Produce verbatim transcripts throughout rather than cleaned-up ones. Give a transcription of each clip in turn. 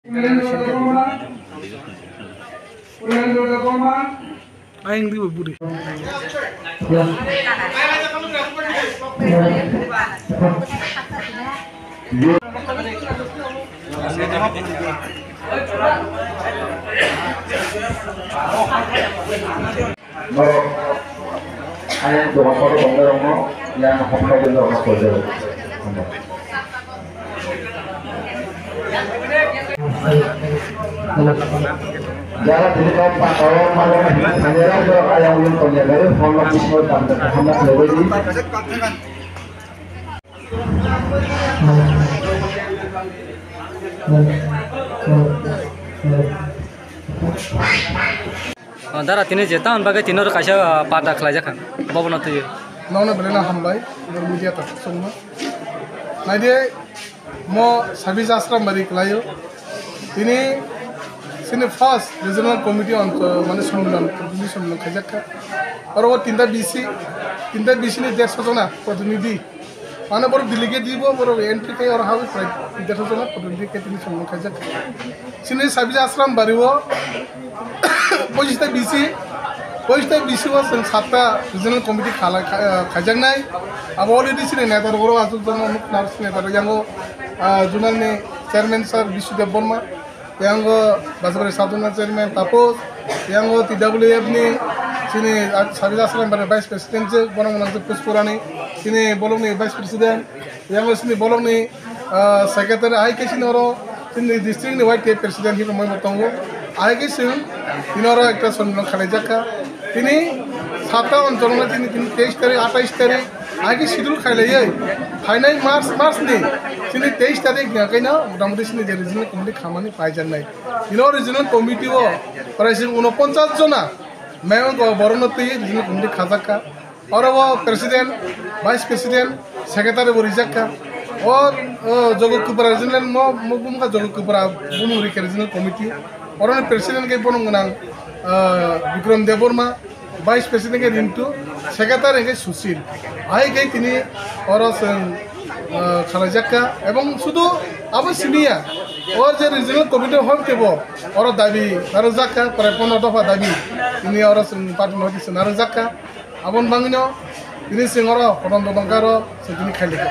Ayang di budi. Norok ayang dogan kotor tongnairokno yang hopsai rwna koijago. Jara tini kok patao mano hini thangya rok ayang ulung tongya gari phone no bisingo tangda hamna khlaibai di. O, dara tini je town bagwi tini oro kaisa, ah, pata khlaijak kha, bobono twiwi. Nono belai no hambai, media ta songma. Naidi mo Sabis Ashram bari khlaio. Tini sini first regional committee on, mane, sonmilan, protinidhi sonmilan khaijak kha. Oro o tinta B C, tinta B C ni dersho jona protinidhi. Mane borok delegate dibo, borok entry khai oro habo prai dersho jona protinidhi khai tini sonmilan khaijak. Sini Sabis Ashram bari o pochista B C, pochista B C o chwng satta regional committee khala-, kha-, khaijaknai. Abo already sini neta rok oro achuk jana nuk nar sini neta rok yango, ah, zonal ni chairman sir Bishu Dev Borma, yango Bajabari South Zonal chairman Tapos, yango T W F ni sini, ah, Sabis Ashram bari vice president je bono mwnang je Puspurani, sini bolong ni vice president, yango sini bolong ni ah, secretary, ahai khe chini oro chini district ni Y T F president hinwi moi bo tongo. Ahai khe chwng tini oro ekta sonmilan khalaijak kha. Tini satta onchol no chini tini teis tarik, atais tarik, ahai khe schedule khailaiwi phainai March, March ni chini teis tarik ni hwnkhe no mota moti chini je regional committee khamani paijaknai. Tini o regional committee o prai chwng unoponchas jona member borokno twiwi regional committee khajak kha. Oro o president, vice president, secretary bo rijak kha. O, o, Jogo Kupra regional mo, mo bumkha Jogo Kupra bumung rikha regional committee. Oro ni president khe bono gwnang, ah, Bikram Debbarma, vice president khe Rintu, secretary khe Sushil. Hai khe tini oro chwng, ah, khalaijak kha. Ebong sudu abo siniya, o je regional committee hor tebo, oro dabi narwkjak kha, prai pono dopha dabi. Tini oro chwng party ni hor twi chwng narwkjak kha. Aboni bagwino tini chwng oro kotom kotom khe oro chwng tini khailaiha.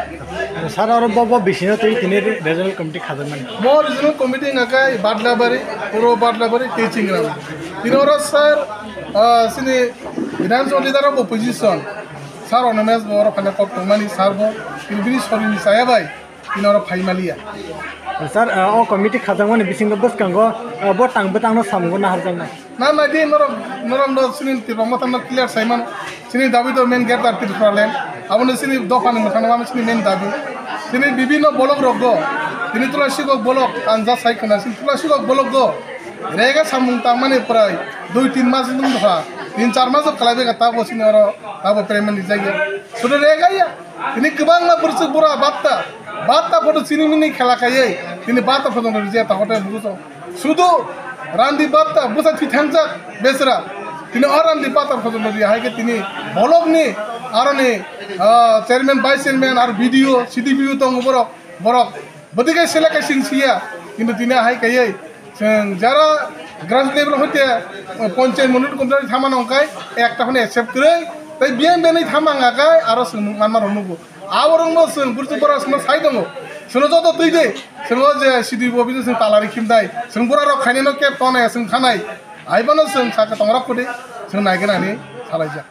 Sir, oro bo, bo bisino twi tini regional committee khajakmani? Mo regional committee wngkha khe Badlabari, Puro Badlabari, tei Chingram. Tini oro sir, ah, chini finance leader rok opposition, sir Animesh bo oro phaina kok tongmani, sir bo tini bini sorini chaya bai. Tini oro phai maliya. Sir, ah, o committee khajakmani bisingo bwskango, ah, bo tang bwtangno samungo naharjaknai. Na, na, di norok, norok no sini Tipra Motha no clear sai mano. Sini dabi do main gate ar Tipraland. Abono sini dopha ni mwkhang no sini main dabi. Sini bibinno block rok go. Tini Tulasikok block anja sai khna sini Tulasikok block go. Rega samung tangmani prai dui tin mas nung dopha. Tin char mas khlai bega tabo sini oro tabo payment ni jagya. Sudu rega ya. Tini kwbangma bwrwswk bura batta, batta photo chini mini khela khaiwi, tini batta photo no rijak ta hotel bukuto. Sudu randi batta bwsa thwi thangjak besra. Tini o randi batta photo no ri hai khe tini block ni aroni, ah, chairman, vice chairman, ar B D O, C D P O tongo borok, borok. Bwtwi khe select khe sing siya, kintu tini hai khaiwi chwng jara grass level hoite, eh, ponchayat monit kumtari thama nongkhai ekta phano accept kwrwi, tei biyang biyang thama wngkha khe aro chwng manma rok nugo. Aborokno chwng burju borok chwngno sai tongo, chwngno joto twi de, chwngno je C D O office chwng talari khim dai, chwng bura rok khainai no kep tonai chwng thanai, hai bono chwng sakha tongrok kudi chwng naikhna hinwi salaijak.